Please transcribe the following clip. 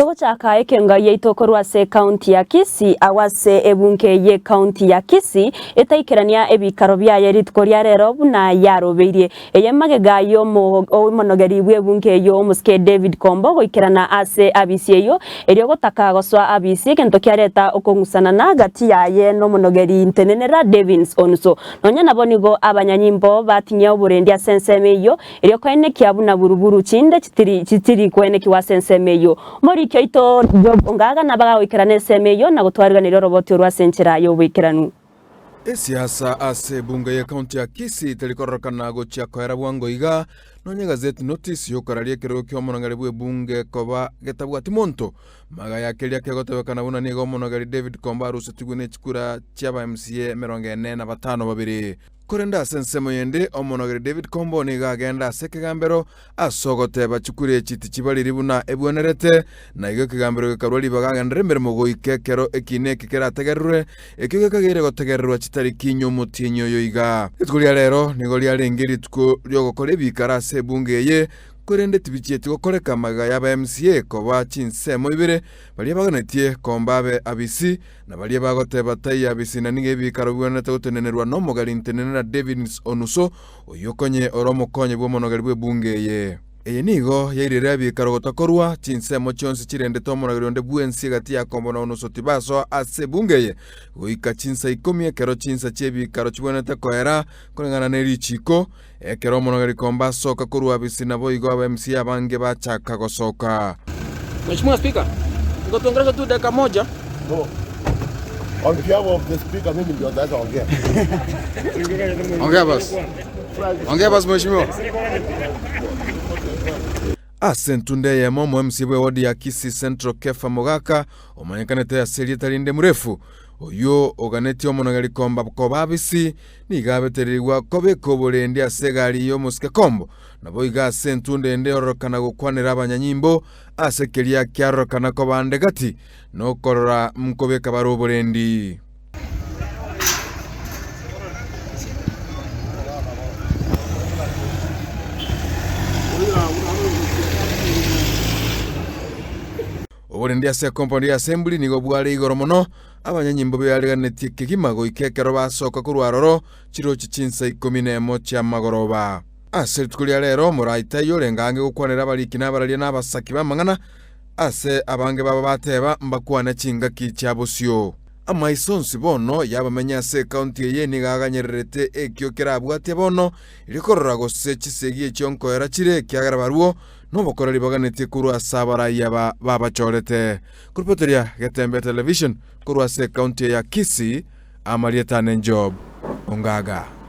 Togochaka ekenga yaito korwa ase ekaunti ya Kisii agwo ase ebunge y'ekaunti ya Kisii etaikerania ebikaro biaye rituko ria rero buna yarobeirie. Eye magega y'omonogeri bw'ebunge eyio omosike David Kombo goikerana ase abisi eyio erio gotaka gosoa abisi egento kiareta okong'usanana gati yaye n'omonogeri ntenenera Devins Onuso. Nonya nabo nigo abanyanyimbo batinyia oborendi ase ensemo eyio Erio koenekia buna buruburu chinde chitiri chitiri koenekigwa ase ensemo eyio. Omoriki oito Job Ongaga nabagagoikerana ensemo eyio na gotwariganeria oroboti orwo ase enchera y'oboikeranu. Esiasa ase ebunge y'ecounty ya Kisii teri kororekana gochia koera bwango iga, nonya egazeti notice y'okoraria ekerogo ki'omonogeri bw'ebunge koba getabwati monto. Magega ya keria kegotebekana buna nigo omonogeri David Komba arusetigwe ne chikura chi'aba MCA 45 babere. Korende ase ensemo yende omonogeri David Kombo nigo agenda ase ekegambero ase ogoteba chikura echi tichibariri buna ebwenerete, na igo ekegambero gekarua ribaga agenderere emeremo goika ekero ekiina eke kerategererwe, ekio gekageire gotegererwa chitariki inye omotienyi oyo iga. Rituko ria rero nigo riarenge rituko ri'ogokora ebikaro ase ebunge eye, korende tibichieti gokoreka magega y'aba MCA koba chinsemo ibere, baria baganetie komba abe abisi, Na baria bagoteba, Taiyo abisi, na nigo ebikaro bigwenerete gotenenerwa nomogari ntenenera Davids Onuso, oyio konye ore omokonyi bw'omonogeri bw'ebunge eye. Eye nigo yairire ebikaro gotakorwa, chinsemo chionsi chirendete omonogeri onde bwensi egati ya Kombo na Onuso tibasoa ase ebunge eye goika chinsa ikomi ekero chinsa chi'ebikaro chigwenerete koera koreng'ana ne richiiko. Ekero omonogeri Kombo asoka korwa abisi naboigo aba MCA abange bachaka gosoka. Mheshimiwa Spika, ngotuongereshe tu dakika moja. No. On behalf of the speaker, mimi ndio nitaweza ongea. Ongea basi. Ongea basi mheshimiwa. Ase entunda eyemo omo MC bwe ward ya Kisii Central Kefa Mogaka omanyekanete ase erieta rinde Murefu oyio oganetie omonogeri komba koba abisi Nigo abetererigwa kobeka oborendi ase egari y'omosike kombo, naboigo ase entunda ende ororokana gokwanera abanyanyimbo ase keria kiarorokana koba ande gati, na okorora nkobeka bare oborendi. Oborendi ase ecompoundi ya Assembly nigo bware igoro mono, Abanyanyimbo beariganetie kegima goika ekero basoka korwa aroro chirochio chinsa ikomi nemo chi'amagoroba. Ase rituko ria rero omorai taiyo orenge ange gokwanera abariki na abararia na abasaki b'amang'ana, ase abange babo bateba mbakwane chingaki chia bosio. Amaiso onsi bono y'abamenyi ase ekaunti eye nigo aganyererete ekio kerabwatie bono, erio korora gose chisegi echio nkoera chire ekiagera barwo nobokoreri baganetie korwa ase abarai aba babachorete. Koripoteria Getembe Television korwa ase ekaunti ya Kisii, amarieta ane Job Ongaga.